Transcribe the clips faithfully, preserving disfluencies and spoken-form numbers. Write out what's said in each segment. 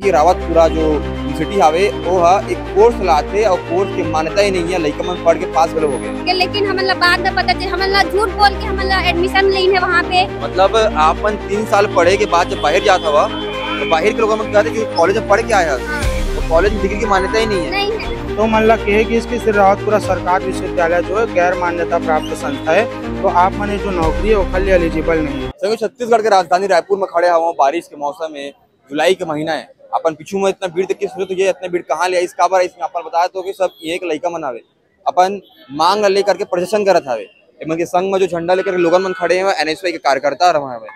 कि रावतपुरा जो यूनिवर्सिटी हावे, वो हा एक कोर्स लाथे और कोर्स के मान्यता ही नहीं है, लइका मन पढ़ के पास घलो हो गए। के लेकिन हमन ला बाद में पता चल, हमन ला झूठ बोल के हमन ला एडमिशन लेन है वहाँ पे। मतलब, आप मन तीन साल पढ़े के बाद जब बाहर जात हवा, तो बाहर के लोग मन कहते कि कॉलेज में पढ़ के आया है, तो कॉलेज में डिग्री की मान्यता ही नहीं है। नहीं है। तो मन ला कहे कि इसकी श्री रावतपुरा सरकार विश्वविद्यालय जो है गैर मान्यता प्राप्त संस्था है, तो आप मन ये जो नौकरी है ओखर लिए एलिजिबल नहीं है। संगी, छत्तीसगढ़ के राजधानी रायपुर में खड़े हवा, बारिश के मौसम है, जुलाई के महीना है, अपन पीछू में इतना भीड़ देख के सोचे तो ये इतना भीड़ कहाँ ले आइस, काबर आइस, अपन बताए तो कि सब ये एक लइका मन आवे, अपन मांग ला लेकर के प्रदर्शन करत हवे। एमन के संग में जो झंडा लेकर के लोगन मन खड़े हैं, एनएसयूआई के कार्यकर्ता रहे हवे,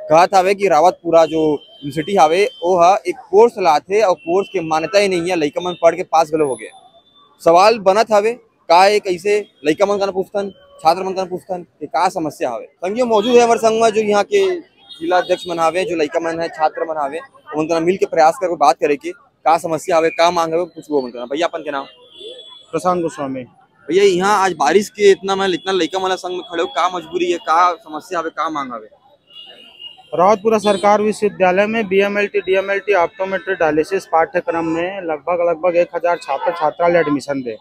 कहत हवे कि रावतपुरा जो यूनिवर्सिटी हावे, वो हा एक कोर्स लाथे और कोर्स के मान्यता ही नहीं है, लइका मन पढ़ के पास घलो हो गए। सवाल बनत हवे, का एक ऐसे लइका मन कना पूछथन, छात्र मन कना पूछथन कि का समस्या हवे। संगियो मौजूद है हमारे संग में जो यहाँ के जिला अध्यक्ष मन हावे, जो लइका मन है, छात्र मन हावे, उनका मिल के प्रयास करके बात करे के का समस्या हवे, का मांग हवे, पूछबो मन कना। भैया, अपन के नाम? प्रशांत गोस्वामी। भैया, यहाँ आज बारिश के इतना, मैं इतना लइका मन संग में खड़े हो, का मजबूरी है, का समस्या हवे, का मांग हवे? रावतपुरा सरकार विश्वविद्यालय में बीएमएलटी, डीएमएलटी, ऑप्टोमेट्री, डायलिसिस पाठ्यक्रम में लगभग, लगभग एक हजार छात्र छात्रा ले एडमिशन दे।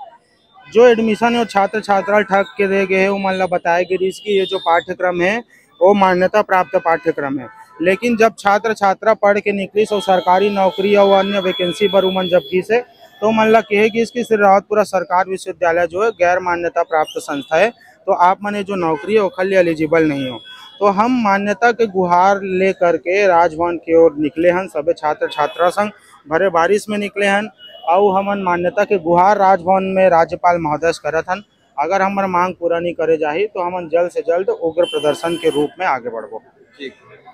जो एडमिशन है, वो छात्र छात्रा ठग के दे गए हैं। उमन ला बताए गिरिस कि ये जो पाठ्यक्रम है, वो मान्यता प्राप्त पाठ्यक्रम है। लेकिन जब छात्र छात्रा पढ़ के निकलिस और सरकारी नौकरी और अन्य वैकेंसी बर उमन जब गिस है, तो उमन ला कहे गिस कि श्री रावतपुरा सरकार विश्वविद्यालय जो है गैर मान्यता प्राप्त संस्था है, तो आप मन ये जो नौकरी है ओखर लिए एलिजिबल नहीं हो। तो हम मान्यता के गुहार ले करके राजभवन की ओर निकले हन, सबे छात्र छात्रा संग भरे बारिश में निकले हन, अउ हमन मान्यता के गुहार राजभवन में राज्यपाल महोदय से करत हन। अगर हमर मांग पूरा नहीं करे जाही, तो हमन जल्द से जल्द उग्र प्रदर्शन के रूप में आगे बढ़बो। ठीक,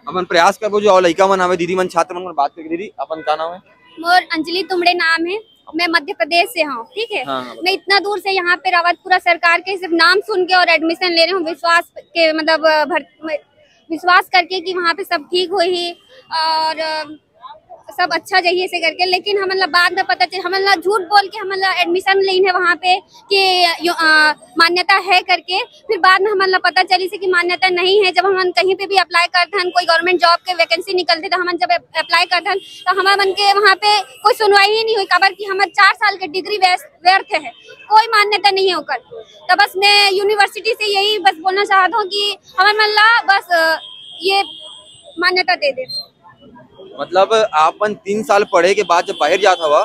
अपन प्रयास करबो। जो और लइका मन हवे, दीदी मन, छात्र मन, बात करके। दीदी, अपन का नाम है? मोर अंजलि तुमड़े नाम है, मैं मध्य प्रदेश से हूँ, ठीक है। हाँ, हाँ, मैं इतना दूर से यहाँ पे रावतपुरा सरकार के सिर्फ नाम सुन के और एडमिशन ले रही हूँ, विश्वास के, मतलब, अ, भर-, विश्वास करके कि वहाँ पे सब ठीक होही और, अ, सब अच्छा जाही ऐसे करके, लेकिन हमन ला बाद में पता चल, हमन ला झूठ बोल के हमन ला एडमिशन लेन है वहाँ पे कि यो, अ, मान्यता है करके। फिर बाद में हमन ला पता चलिस कि मान्यता नहीं है। जब हमन कहीं पे भी अप्लाई करथन, कोई गवर्नमेंट जॉब के वैकेंसी निकलथे, तो हमन जब अप-, अप्लाई करथन, तो हमर मन के वहाँ पे कोई सुनवाई ही नहीं हुई, काबर कि हमर चार साल के डिग्री व्यस-, व्यर्थ है, कोई मान्यता नहीं है ओकर। तो बस मैं यूनिवर्सिटी से यही बस बोलना चाहत हूँ कि हमर मन ला बस, अ, ये मान्यता दे दे। मतलब, आप मन तीन साल पढ़े के बाद जब बाहर जात हवा,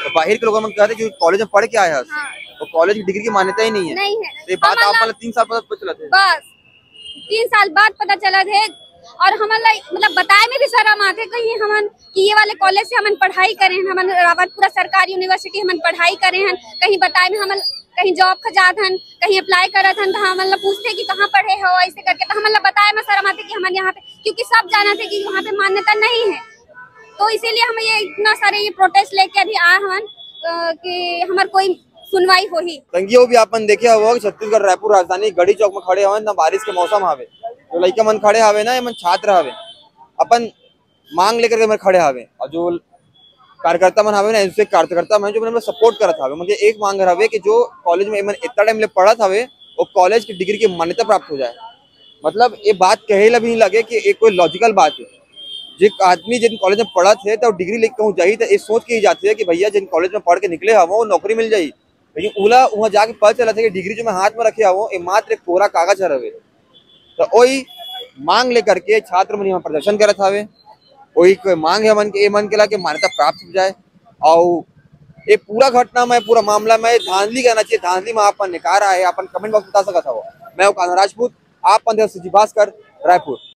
तो बाहर के लोग मन कहते कि कॉलेज में पढ़ के आया है, हाँ। तो कॉलेज की डिग्री की मान्यता ही नहीं है। नहीं है। तो ये बात हमन आप ला मन ला तीन साल बाद पता चला था? बस तीन साल बाद पता चला थे, और हमन ला, मतलब, बताए में भी शर्म आथे कहीं हमन कि ये वाले कॉलेज से हमन पढ़ाई करे हैं, हमन रावतपुरा सरकारी यूनिवर्सिटी हमन पढ़ाई करे हैं, कहीं बताए में हमन कहीं जॉब खजात हन, कहीं अप्लाई करत हन, तो हमन ला पूछते कि कहाँ पढ़े हो, ऐसे करके, तो हमन ला बताए में शर्म आथे कि हमन यहाँ पे, क्योंकि सब जानत हे कि वहाँ पे मान्यता नहीं है, तो इसीलिए हम ये इतना सारे ये प्रोटेस्ट लेके अभी आए हन, अ, कि हमर कोई सुनवाई होही। संगियो, भी आप मन देखे हवो कि छत्तीसगढ़ रायपुर राजधानी गढ़ी चौक में खड़े हवन, ना बारिश के मौसम हवे, जो लइका मन खड़े हवे ना, ये मन छात्र हवे, अपन मांग लेकर के मन खड़े हवे, और जो कार्यकर्ता मन हवे ना, एनएसयूआई कार्यकर्ता मन जो मन सपोर्ट करत हवे, मतलब एक मांग हवे कि जो कॉलेज में एमन इतना टाइम ले पढ़त हवे, वो कॉलेज की डिग्री की मान्यता प्राप्त हो जाए। मतलब, ये बात कहे ला भी नहीं लगे कि ये कोई लॉजिकल बात है। जे आदमी जिन कॉलेज में पढ़त है, तो डिग्री लेके कहूँ जाही, तो ये सोच के ही जाते हैं कि भैया, जिन कॉलेज में पढ़ के निकले हवो, वो नौकरी मिल जाही। लेकिन उला वहाँ जाके पता चला था कि डिग्री जो मैं हाथ में रखे हवो, ये मात्र एक कोरा कागज हर हवे। तो वही मांग लेकर के छात्र मन यहाँ प्रदर्शन करत हवे। वही कोई मांग है मन के, ये मन के ला के मान्यता प्राप्त हो जाए। और ये पूरा घटना में, पूरा मामला में धांधली कहना चाहिए, धांधली में आप मन निकार आए, अपन कमेंट बॉक्स में बता सकत हवो। मैं हूँ कान्हा राजपूत, आप मन देख जी भास्कर, रायपुर।